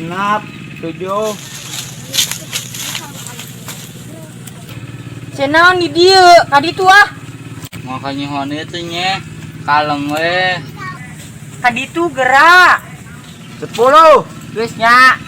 Genap, tujuh. Sia naon di dieu? Ka ditu ah. Makanya hon itu nye. Kalem we. Ka ditu gerak. 10. Geus nya.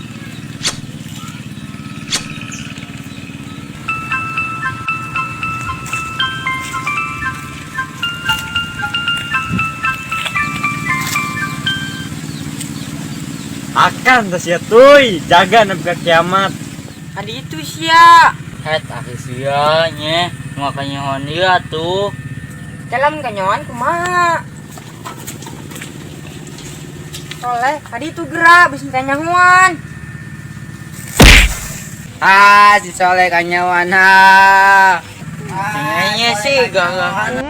Akan tas ya tuy, jaga nepi ka kiamat. Ka ditu sia. Het aki sia nye. Makanya hon ieu atuh. Dalam kanyawan kumaha? Soleh, ka ditu gerak bisi kanyahuan. Ah, si Soleh kanyawan ha. Tinggalnya sih gagahan.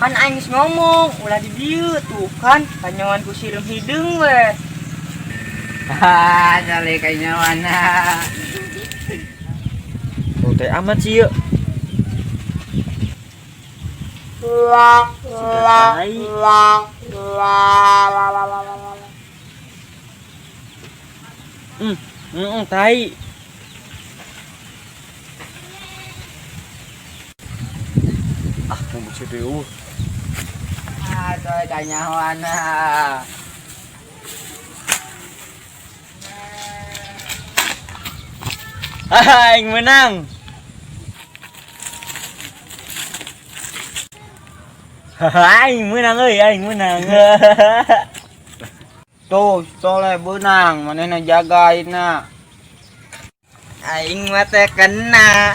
Kan aing geus ngomong, ulah di dieu tuh kan kanyawan ku sireum hideung we. Ah, Soleh kanyawan ha. Oh, teh amat sih yuk. Sudah tai. Tai. Ah, mau CPU. Ah, Soleh kanyawan ha. Ah, aing menang. Aing menang euy, aing menang. Tuh, Soleh benang, manehna jaga ayeuna. Aing mah teh kena.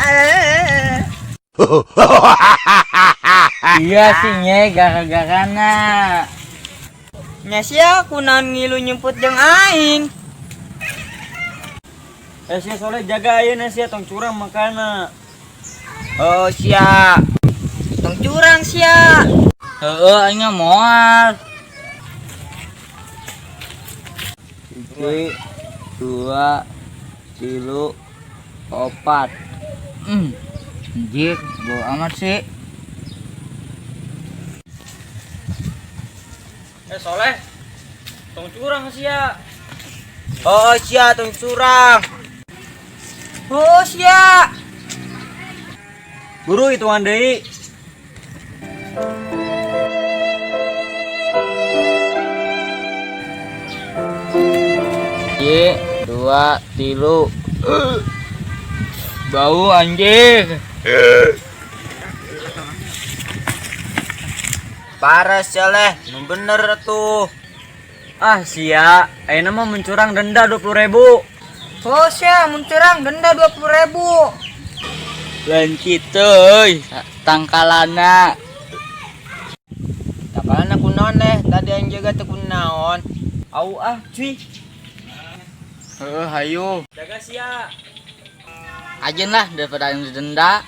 Iya sih nye gara-garana. Nya sia kunaon ngilu nyumput jeung aing. Eh, sia Soleh jaga ayeuna sia tong curang makana. Oh, sia. Tong curang sia. Heeh, aing mah moal. 1, 2, 3, 4. Anjir, bau amat sih. Eh, Soleh. Tong curang sia. Oh, sia tong curang. Oh sia. Buru hitungan deui. 1, 2, 3. Bau anjir. Parah Soleh, nu bener tuh. Ah, sia, ayeuna mah mencurang denda 20.000. Oh sia, mun curang denda 20.000. Lain kitu euy, tangkalana. Tangkalana kunaon leh, tadi yang jaga teu kunaon. Au ah, cuy. Heeh, hayu. Jaga sia. Ajen lah daripada yang didenda.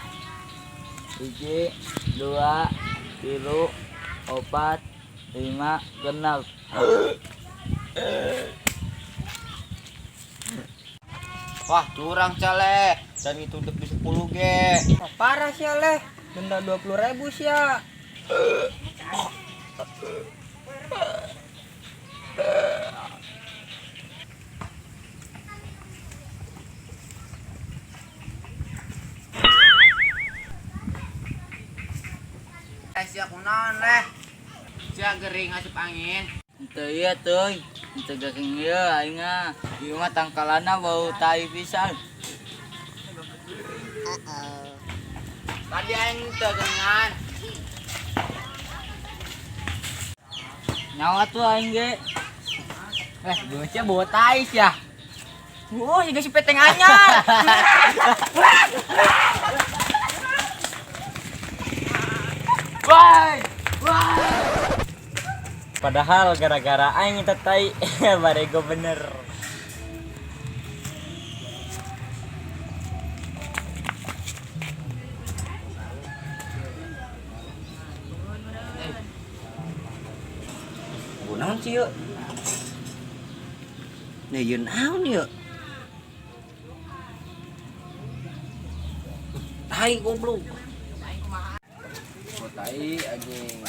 1, 2, 3, 4, 5, 6. Wah, curang Soleh. Dan itu udah 10 ge. Wah, parah sia leh. Denda 20.000 sia. Eh, sia kunaon leh? Sia gering asup angin. Henteu ieu teuy. Henteu gering ieu aing mah. Ieu mah tangkalana bau tai pisan. Tadi aing teu geringan. Nyawa tuh aing ge. Eh, sia bawa tai sia. Oh, siga si peteng anyar. Woi! Woi! Padahal gara-gara aing eta tai barego bener. Naon sih yuk? Nah, ieu naon yuk? Tai goblok. Oh, tai anjing.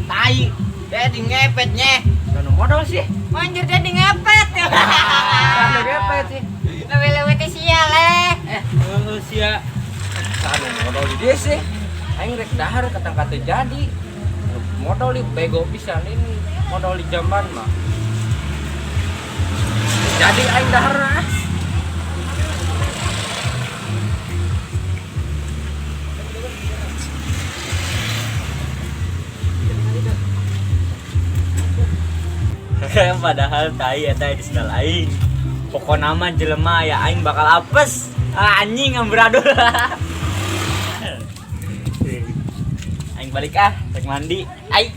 Tai. Dedi ngepet nyeh. Kanu modal sih. Anjir jadi ngepet. Kanu ngepet sih. Lewe-lewe teh sia leh. Heeh sia. Kanu modal di dia sih. Aing rek dahar katang kata jadi. Modal di bego pisan ini modal di jamban mah. Jadi aing dahar ah. Padahal tai eta di sendal aing. Pokona mah jelema ya aing bakal apes. Ah, anjing amburadul. Aing balik ah, rek mandi. Ai.